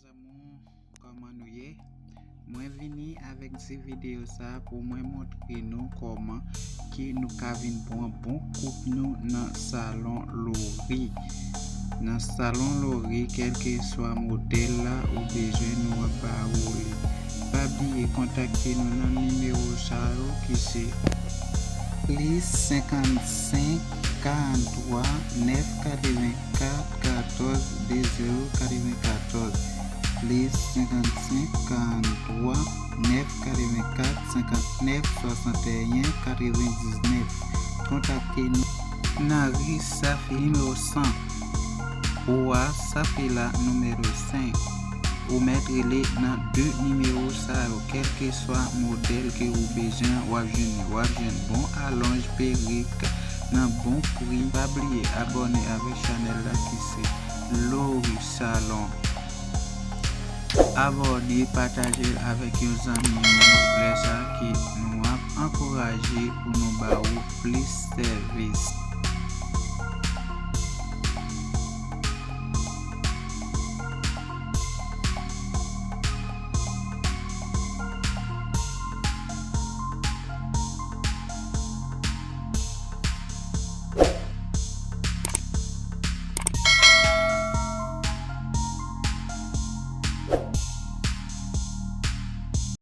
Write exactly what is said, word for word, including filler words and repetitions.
Kòman nou ye? Mwen vini avèk ti videyo sa pou mwen montre nou kòman ke nou ka vin pran bon koup nou nan salon Lori. Nan salon Lori, kèlkeswa modèl la ou bezwen, nou ap ba ou li. Pa bliye kontakte nou nan nimewo sa yo ki se plis senkannsenk, karanntwa, nèf katrevenkat, katòz, de zewo, katrevenkatòz, plis senkannsenk, karanntwa, nèf katrevenkat, senkantnèf, swasanteyen, katrevendiznèf. Kontakte nou nan ri Safi nimewo san, Rwa Safi la nimewo senk. Ou mèt rele nan de nimewo sa yo, kèlkeswa modèl ke ou bezwen, w ap jwenn li. W ap jwenn bon alonj, perik nan bon pri. Pa bliye abòne avèk chanèl la ki se Lori Salon. Abòne, pataje l avèk yon zanmi nou. Lè sa ke nou ap ankouraje pou nou ba ou plis sèvis.